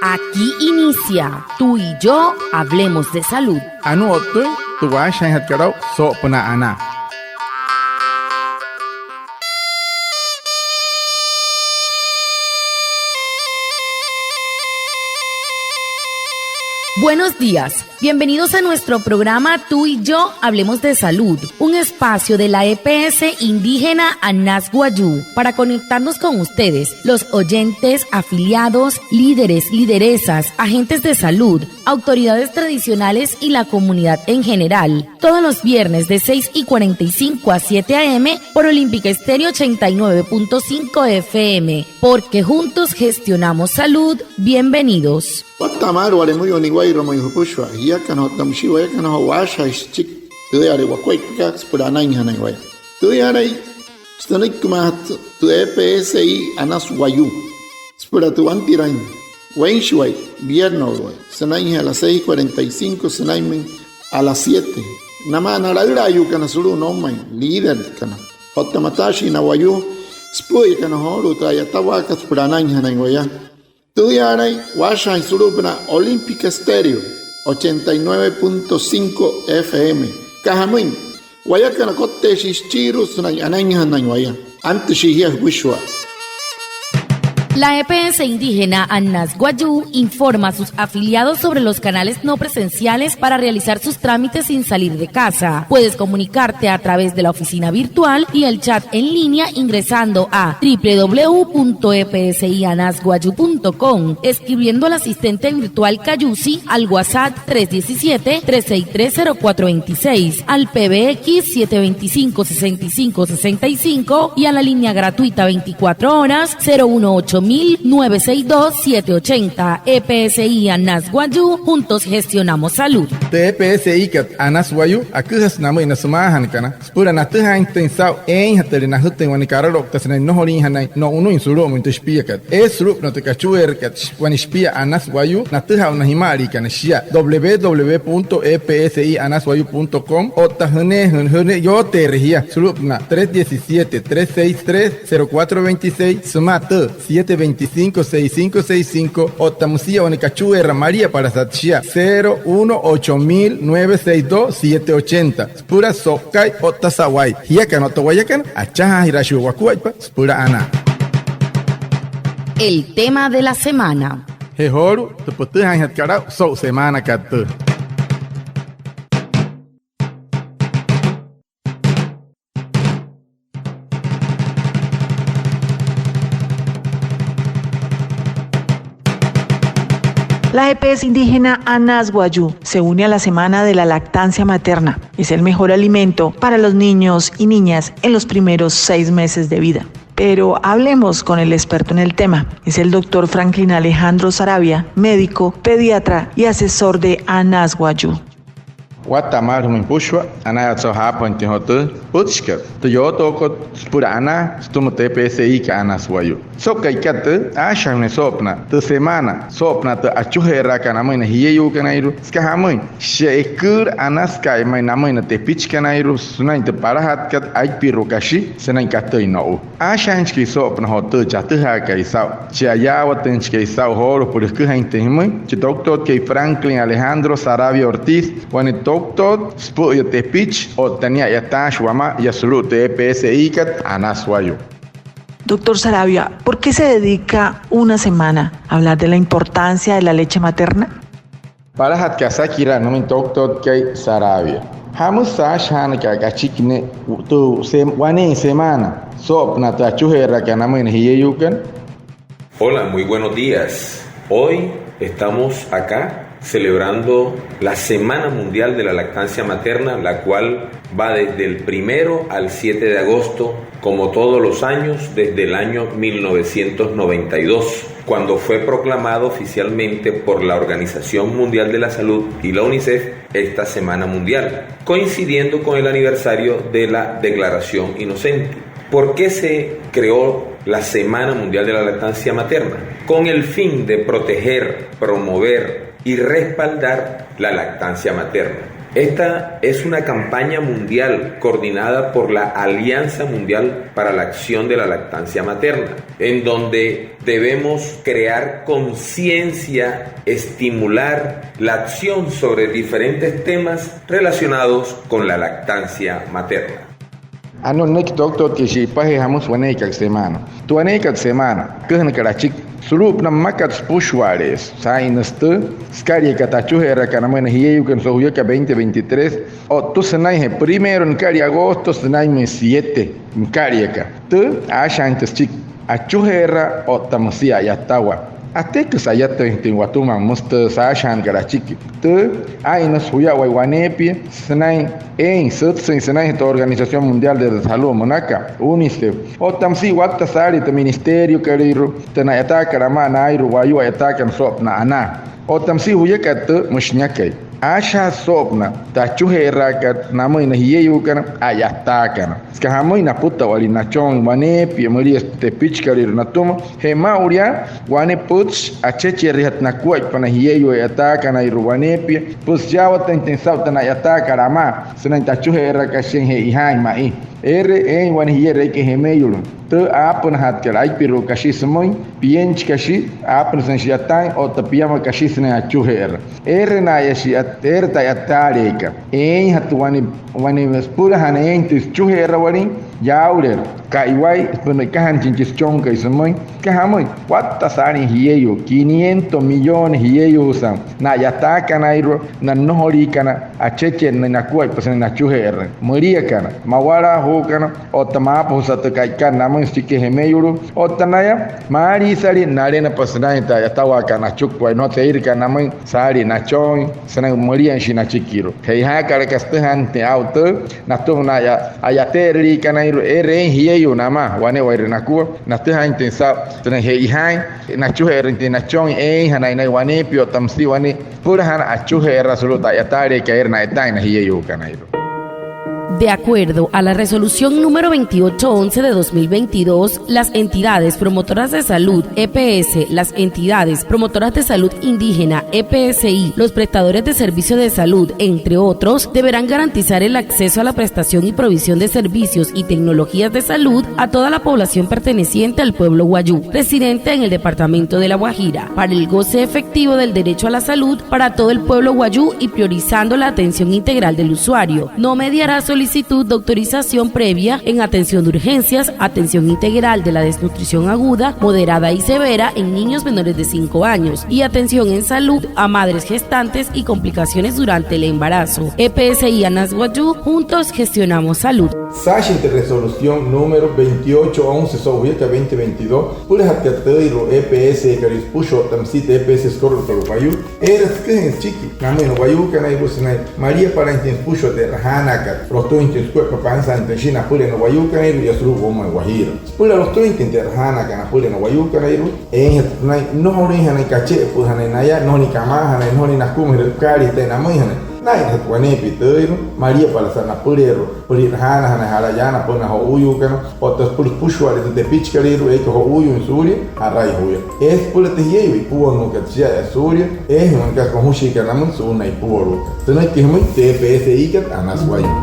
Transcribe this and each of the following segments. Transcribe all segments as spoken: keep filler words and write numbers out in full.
Aquí inicia Tú y yo hablemos de salud. Anuu o'ttüin tü waashajaainjatkat aa'u soo'opünaa anaa. Buenos días. Bienvenidos a nuestro programa Tú y yo hablemos de salud, un espacio de la E P S indígena Anas Wayuu para conectarnos con ustedes, los oyentes, afiliados, líderes, lideresas, agentes de salud, autoridades tradicionales y la comunidad en general. Todos los viernes de seis y cuarenta y cinco a siete a. m. por Olímpica Estéreo ochenta y nueve punto cinco F M. Porque juntos gestionamos salud. Bienvenidos. Watta'a maalü wale müyuu niwa'irua mayuu jüpüshua. Jiakana otta müshii wayakana joo waashajaashi süchiki tüüyale wakuaippakat süpüla anainjanain waya. Tüüyalai sünüikimaajatü tü E P S I Anas Wayuu süpüla tü wantiraain weinshiwai, vierno'uluwai, sünainjee a las seis cuarenta y cinco sünainmüin a las siete. Namaa na laülaayuukana sulu'u noumain, líderkana otta mataashii na wayuu süpü'üyakana joolu'u tü a'yatawaakat süpüla anainjanain waya. Tüüyalai waashajaain sulu'upünaa Olímpica Estéreo ochenta y nueve punto cinco F M. Süka jamüin, wayakana kotteeshii süchiirua sünain anainjanain waya. Antüshii jia jüpüshua. La E P S indígena Anas Wayuu informa a sus afiliados sobre los canales no presenciales para realizar sus trámites sin salir de casa. Puedes comunicarte a través de la oficina virtual y el chat en línea ingresando a w w w punto e p s i anas wayuu punto com, escribiendo al asistente virtual Cayusi al WhatsApp tres diecisiete, tres seis tres, cero cuatro veintiséis, al P B X siete veinticinco, sesenta y cinco, sesenta y cinco y a la línea gratuita veinticuatro horas cero uno ocho mil nueve seis dos siete ochenta. E P S I Anas Wayuu, juntos gestionamos salud. Tü E P S I kat Anas Wayuu aküjasü namüin na sümaajanakana süpüla natüjaainjatüin saa'u eeinjatüle najütüin wane karaloukta sünain nnojoliinjanain no'unüin sulu'umüin tü shipiakat. Eesü sulu'upünaa tü kachueerakat wane shipia Anas Wayuu natüjaa aa'u na jima'aliikana shia w w w punto e p s i anas wayuu punto com otta jüneejüin, jüneejüin yooteere jia sulu'upünaa tres diecisiete, tres seis tres, cero cuatro veintiséis sümaa tü siete veinticinco, seis cinco seis cinco otta müsia wane kachueera maliapalasat shia cero uno ocho mil nueve seis dos siete ochenta. Süpüla so'uka'i otta sa'wai. Jiakana otta wayakana, achajaajiraashii wakuaippa süpüla anaa. El tema de la semana. Je joolu'u tü pütüjaainjatkat aa'u so'u semaanakat tüü. La E P S indígena Anas Wayuu se une a la Semana de la Lactancia Materna. Es el mejor alimento para los niños y niñas en los primeros seis meses de vida. Pero hablemos con el experto en el tema. Es el doctor Franklin Alejandro Sarabia, médico, pediatra y asesor de Anas Wayuu. Watta'a maalü jümüin jüpüshua, anayaawatse joo jaapajüinjatüin joo tü pütchikat, tü yootookot süpüla anaa sütüma tü E P S I kat Anas Wayuu. So'u ka'ikat tüü, aashajaain soo'opünaa tü semana soo'opünaa tü achuje'eraakat namüin na jieyuukanairua, süka jamüin, shia eküülü anasüka'a ma'i namüin na tepichikanairua sünain tü palajatkat aipirua kashi sünain katüin no'u. Aashajaainjachikai soo'opünaa joo tüü chi atüjaakai saa'u, chi ayaawatüinjachikai saa'u joolu'u süpüla jüküjainjatüin jümüin, chi toktotkai Franklin Alejandro Sarabia Ortiz, wane toktot süpü'üya tepichi otta nia a'yataashi wamaa yaa sulu'u tü E P S I kat Anas Wayuu. Doctor Sarabia, ¿por qué se dedica una semana a hablar de la importancia de la leche materna? Palajatkat asakiraa nümüin toktotkai Sarabia. ¿Jamüsü aashajaanaka achiki ne'e tü sem-, waneein semana soo'opünaa tü achuje'eraakat namüin na jieyuukana? Hola, muy buenos días. Hoy estamos acá celebrando la Semana Mundial de la Lactancia Materna, la cual va desde el primero al siete de agosto, como todos los años, desde el año mil novecientos noventa y dos, cuando fue proclamada oficialmente por la Organización Mundial de la Salud y la UNICEF esta Semana Mundial, coincidiendo con el aniversario de la Declaración Inocente. ¿Por qué se creó la Semana Mundial de la Lactancia Materna? Con el fin de proteger, promover y respaldar la lactancia materna. Esta es una campaña mundial coordinada por la Alianza Mundial para la Acción de la Lactancia Materna, en donde debemos crear conciencia, estimular la acción sobre diferentes temas relacionados con la lactancia materna. Anuu nünüiki tü ouktotkai shi'ipajee jamüsü waneekat semaana. Tü waneekat semaana, aküjünakat achiki sulu'upünaa mmakat süpüshua'aleesü saa'inrüsü tü sükaliakat achuje'eraakat namüin na jieyuukana so'u juyaka veinte veintitrés, otta sünainjee primero nükalia agosto sünainmüin siete nükaliaka. Tü aashajainjatü süchiki achuje'eraa otta müsia a'yatawaa. Atüjasü ayatüinjatüin watüma müsü tü saashajaanakat achiki. Tü aa'inrüsü juya waya waneepia sünain eein, sütsüin sünainjee tü Organización Mundial de la Salud münaka, UNICEF. Otta müsia watta saalii tü ministeriokalüirua, tü na'yataakat amaa naa'irua wayuu a'yataakana soo'opünaa anaa. Otta müsia juyakat tü, müshi niakai, aashajasü soo'opünaa tü achuje'eraakat namüin na jieyuukana a'yataakana. Süka jamüin, napütawalii nachooin waneepia müliasü tü tepichikalüirua natüma. Je maa'ulu yaa, wane pütchi achechereejatü nakuaippa na jieyuu a'yataakanairua waneepia, püsichaawatüinjatüin saa'u tü na'yataakat amaa sünain tü achuje'eraakat shiain je'ijaain ma'i. Eere eein wane jierü eekai jemeyulüin tü aapünajatkat aipiru'u kashi sümüin, pienchi kashi aapünüsü sünain shi'yataain otta piama kashi sünain achuje'eraa. Eere naya shi'ya, eere tü a'yataaleekat eeinjatü wane, wane süpülajana eein tü süchuje'erawalin yaauleerü ka'iwai süpüla nükajanachin chi süchonkai sümüin. Süka jamüin, watta saalin jieyuu, quinientos millones jieyuusü na'yataakanairua, na nnojoliikana achechennüin nakuaippa sünain nachuje'erüin. Müliakana, mawalaajuukana otta maapajusat tü ka'ikat namüin süchiki jemeyulu'u, otta naya maaliisalia nalenapa sünain tü a'yatawaakat nachukuain, nnojotsü eirükat namüin saalii nachooin sünain müliainshii nachikiru'u. Je'ijaakalaka sütüjaanüinjatüin aa'u tü natüma na a'ya, a'yate'erüliikanairua, eere eein jieyuu namaa wane'ewai nakua, natüjaainjatüin saa'u sünain je'ijaain, nachuje'erüinjatüin nachooin eeinjanain naya waneepia otta müsia wane süpülajana achuje'eraa sulu'u tü a'yataaleekat eere na'yataain na jieyuukanairua. De acuerdo a la resolución número veintiocho once de dos mil veintidós, las entidades promotoras de salud, E P S, las entidades promotoras de salud indígena, E P S I, los prestadores de servicio de salud, entre otros, deberán garantizar el acceso a la prestación y provisión de servicios y tecnologías de salud a toda la población perteneciente al pueblo wayuu, residente en el departamento de La Guajira, para el goce efectivo del derecho a la salud para todo el pueblo wayuu y priorizando la atención integral del usuario. No mediará solicitud de autorización previa en atención de urgencias, atención integral de la desnutrición aguda, moderada y severa en niños menores de cinco años y atención en salud a madres gestantes y complicaciones durante el embarazo. E P S I Anas Wayuu, juntos gestionamos salud. Saashin tü resolución número veintiocho once so'u juyakat veinte veintidós, süpülajatkat tüüirua E P S-kalüirua süpüshua otta müsia tü E P S sükorolokot wayuu, eere süküjüin süchiki namüin na wayuukanairua sünain maliapalainjatüin süpüshua tü e'rajaanaakat, lotüinjatüin sukuaippa pansaainjatüin shia napüla na wayuukanairua yaa sulu'u woumain Wajiira. Süpüla lotüinjatüin tü e'rajaanaakat napüla na wayuukanairua, eeinjatü sünain nnojolüinjanain kache'epü'üjanain naya, nnojolüin kamaajanain, nnojolüin nakumajüin, nükaaliijatüin namüinjanain. Naa'inrajatü waneepia tüüirua, maliapalasa napüleerua süpüla e'rajaanajanain jala yaa napüna na jo'uuyuukana otta süpüla süpüshua'ale tü tepichikalüirua eekai jo'uuyuuin suulia ja'rai juya. Eesü süpüla tü jieyuu ipuwanuukat shia'aya suulia eejain wane kasa kojushiikana namüin su'unnaa ipuwalu'u. Sünüiki jümüin tü E P S-kat Anas Wayuu.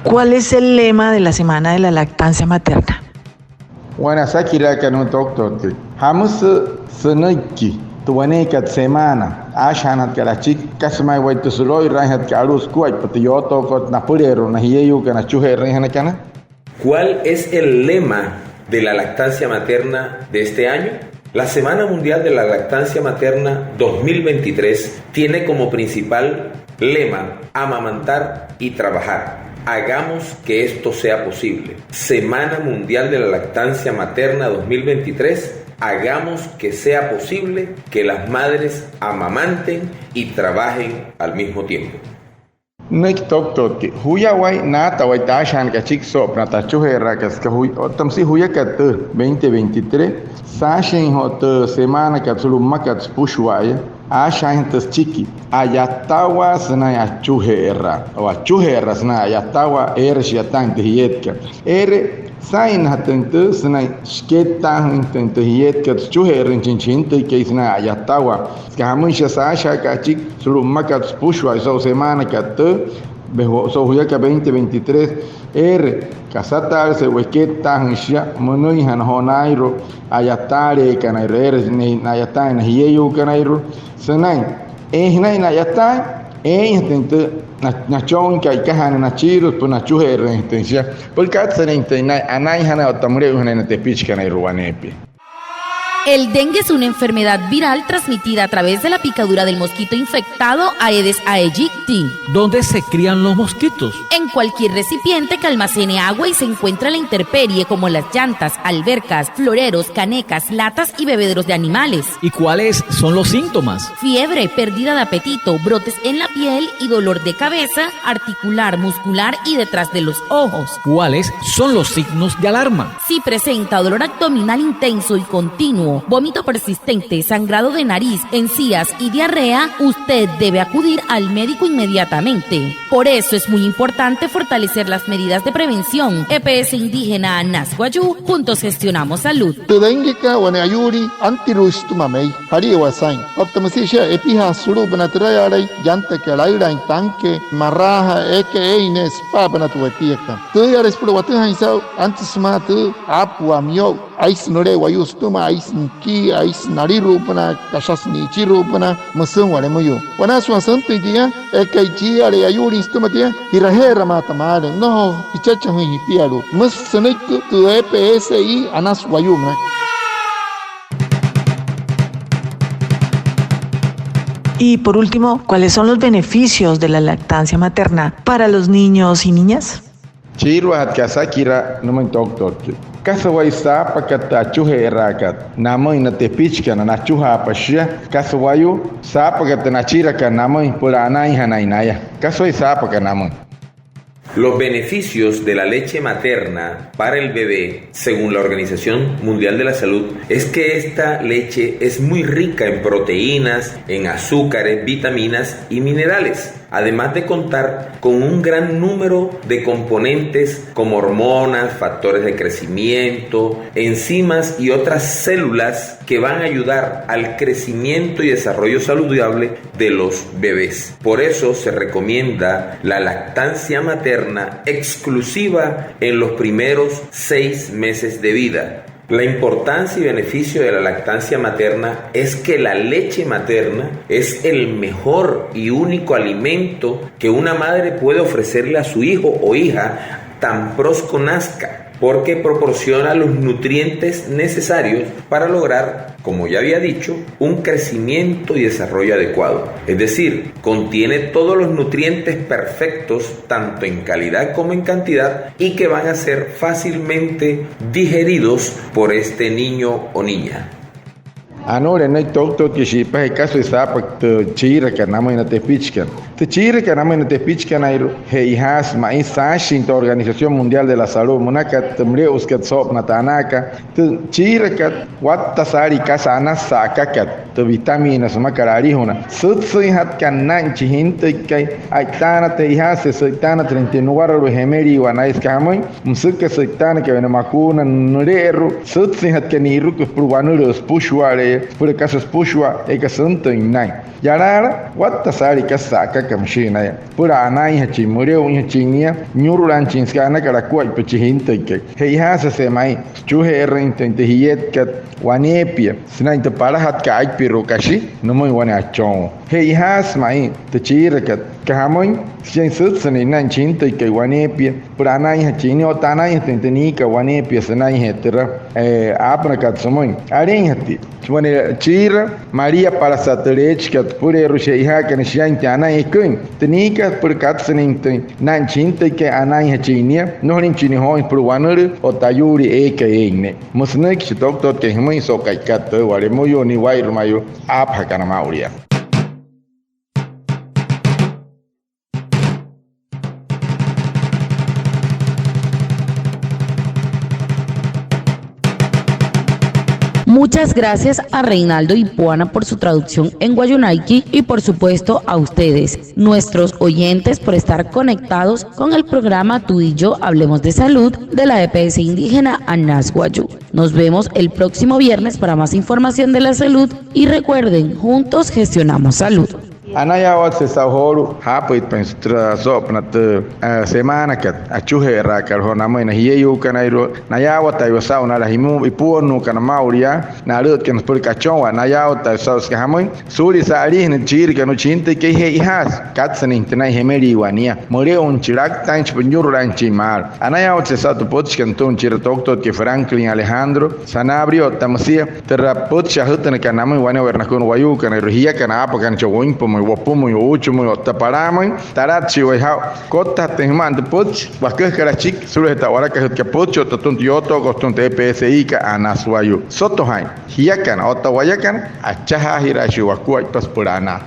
¿Cuál es el lema de la Semana de la Lactancia Materna? Wane asakiraaka nütüma doctor, jamüsü sünüiki tü waneekat semaana aashajaanajatkat achiki, kasa ma'i waya tü sülo'iraainjatkat alu'u sukuaippa tü yootookot napüleerua na jieyuukana achuje'erüinjanakana. ¿Cuál es el lema de la lactancia materna de este año? La Semana Mundial de la Lactancia Materna dos mil veintitrés tiene como principal lema: amamantar y trabajar. Hagamos que esto sea posible. Semana Mundial de la Lactancia Materna dos mil veintitrés. Hagamos que sea posible que las madres amamanten y trabajen al mismo tiempo. Nünüiki tü doctor, juya waya naata waya tü aashajaanakat achiki soo'opünaa tü achuje'eraakat, süka juy-, otta müsia juyakat tü veinte veintitrés, saashin joo tü semaanakat sulu'u mmakat süpüshua'aya, aashajaainjatü süchiki a'yatawaa sünain achuje'eraa o achuje'eraa sünain a'yatawaa eere shi'yataain tü jietkat. Eere Süsa'injatüin tüü sünain shikettaajüinjatüin tü jietkat süchuje'erüinjachin chi jintüikai sünain a'yatawaa. Süka jamüin, shia saashajaaka achiki sulu'u mmakat süpüshua so'u semaanakat tüü, so'u juyakat veinte veintitrés, eere kasataalejese wekettaajüin shia münüinjana joo naa'inru'u a'yataaleekanairua, eere na'yataain na jieyuukanairua sünain, ee, sünain na'yataain, eeinjatüin tü nachooin ka'ikat, nachiirua süpüla nachuje'erüinjatüin shia süpüla katsünüinjatüin naa'in anainjanain otta müle'uinjanain na tepichikanairua waneepia. El dengue es una enfermedad viral transmitida a través de la picadura del mosquito infectado Aedes aegypti, donde se crían los mosquitos. En cualquier recipiente que almacene agua y se encuentre a la intemperie, como las llantas, albercas, floreros, canecas, latas y bebederos de animales. ¿Y cuáles son los síntomas? Fiebre, pérdida de apetito, brotes en la piel y dolor de cabeza, articular, muscular y detrás de los ojos. ¿Cuáles son los signos de alarma? Si presenta dolor abdominal intenso y continuo, vómito persistente, sangrado de nariz, encías y diarrea, usted debe acudir al médico inmediatamente. Por eso es muy importante fortalecer las medidas de prevención. E P S Indígena Anas Wayuu, juntos gestionamos salud. Tü denguekat wane ayuulin antiluis sütüma mei, jalia waya saa'in. Otta müsia shia epijaasü sulu'upünaa türayaalai, llantakat laülaain, tanque, maraaja, eekai eein ne'e süpa'apünaa tü wetiakat. Tüüyale süpüla watüjaain saa'u antsü sümaa tü aapüwaa miyo'u. Aisü nüle'e wayuu sütüma, aisü nikii, aisü naliru'upünaa, kashasü ni'ichiru'upünaa, müsü'üwale müyuu. Wanaa sümaa süntüin tia eekai chiiya'ale ayuulin sütüma tia, ji'raje'eramaata maalü, nnojo jichachajüin jipialu'u. Müsü sünüiki tü E P S I Anas Wayuu münaka. Y por último, ¿cuáles son los beneficios de la lactancia materna para los niños y niñas? Chiiruajatkat asakiraa nümüin toktotkai: ¿Kasa wayuu saapakat tü achuje'eraakat namüin na tepichikana? Nachujaapa shia. ¿Kasa wayuu saapakat tü nachirakat namüin süpüla anainjanain naya? ¿Kasa wayuu saapakat namüin? Los beneficios de la leche materna para el bebé, según la Organización Mundial de la Salud, es que esta leche es muy rica en proteínas, en azúcares, vitaminas y minerales, además de contar con un gran número de componentes como hormonas, factores de crecimiento, enzimas y otras células que van a ayudar al crecimiento y desarrollo saludable de los bebés. Por eso se recomienda la lactancia materna exclusiva en los primeros seis meses de vida. La importancia y beneficio de la lactancia materna es que la leche materna es el mejor y único alimento que una madre puede ofrecerle a su hijo o hija tan prosco nazca, porque proporciona los nutrientes necesarios para lograr, como ya había dicho, un crecimiento y desarrollo adecuado. Es decir, contiene todos los nutrientes perfectos, tanto en calidad como en cantidad, y que van a ser fácilmente digeridos por este niño o niña. Anuu nünüiki toktotkai shi'ipajee kasa wayuu saapaka tü chiirakat namüin na tepichikana. Tü chiirakat namüin na tepichikanairua, che'ojaasü ma'i saashin tü Organización Mundial de la Salud münakat, tü müle'usükat soo'opünaa tü anaakat, tü chiirakat watta saalii kasa anasü sa'akakat, tü vitaminas mmakat alijuna. Sütsüinjatkat naa'in chi jintüikai, a'itaanat, che'ojaasü sü'itaanatüin tü nuwaralu'u jemeliiwa naya, süka jamüin, müsü aka sü'itaanaka wane makuuna nüle'eru'u, sütsüinjatkat ni'iruku süpüla wanülüü süpüshua'ale'eya, süpüla kasa süpüshua eeka süntüin naa'in. Yalaala watta saalii kasa sa'akaka, müshii naya, süpüla anainjachin, müle'uinjachin nia, niyu'rulaanjachin süka anaka lakuaippa chi jintüikai. Che'ojaasü ma'i süchuje'erüinjatüin tü jietkat waneepia sünain tü palajatkat aippiru'u kashi nümüin wane achon. Che'ojaasü ma'i tü chiirakat, süka jamüin, sünain sütsünüin naa'in chi jintüikai waneepia süpüla anainjachin nia otta anainjatüin tü niikat waneepia sünainjee türa, ee, aapünakat sümüin. Aleinjatia wane chiira maliapalasa'a tü leechikat süpüleerua che'ojaakana shiain tü anain eküin. Tü niikat süpüla katsünüinjatüin naa'in chi jintüikai anainjachin nia, nnojoliinjachin nia jooin süpüla wanülüü otta ayuulii eekai eein ne'e. Müsü nünüiki chi toktotkai jümüin so'u ka'ikat tüü, wa'lemüyuu nia waa'inrumayuu aapajakana maa'ulu yaa. Muchas gracias a Reinaldo Ipuana por su traducción en wayuunaiki y, por supuesto, a ustedes, nuestros oyentes, por estar conectados con el programa Tú y Yo Hablemos de Salud de la E P S Indígena Anas Wayuu. Nos vemos el próximo viernes para más información de la salud y recuerden, juntos gestionamos salud. Anayaawatse saa'u joolu'u jaapüitpain sütüra soo'opünaa tü, eh, semaanakat achuje'eraakat joo namüin na jieyuukanairua. Nayaawataiwa saa'u nala jimuu ipuonnuukana maa'ulu yaa na alü'ütkana süpüla kachonwaa. Nayaawataiwa saa'u süka jamüin suulia sa'aliijünüin chi iirükana, chi jintüikai, je'ijaasü katsüinjatü naa'in jemeliiwaa nia. Müle'oin chi laktaain, chi püyu'rulaainjachin maalü. Anayaawatse saa'u tü pütchikat nütüma chi toktotkai Franklin Alejandro Sanabria otta müsia türa pütchi ajütünakana namüin wane'ewai nakua na wayuukanairua jiakana aapakana chaa wüinpümüin, wopumüin, uuchimüin otta palaamüin. Talatshii waya jaa'u kottajatüin jüma'ana tü pütchi waküjakat achiki sulu'ujee tü a'walakajütkat pütchi otta sütüma tü yootookat, sütüma tü E P S I kat Anas Wayuu. Soto jaa'in, jiakana otta wayakana, achajaajiraashii wakuaippa süpüla anaa.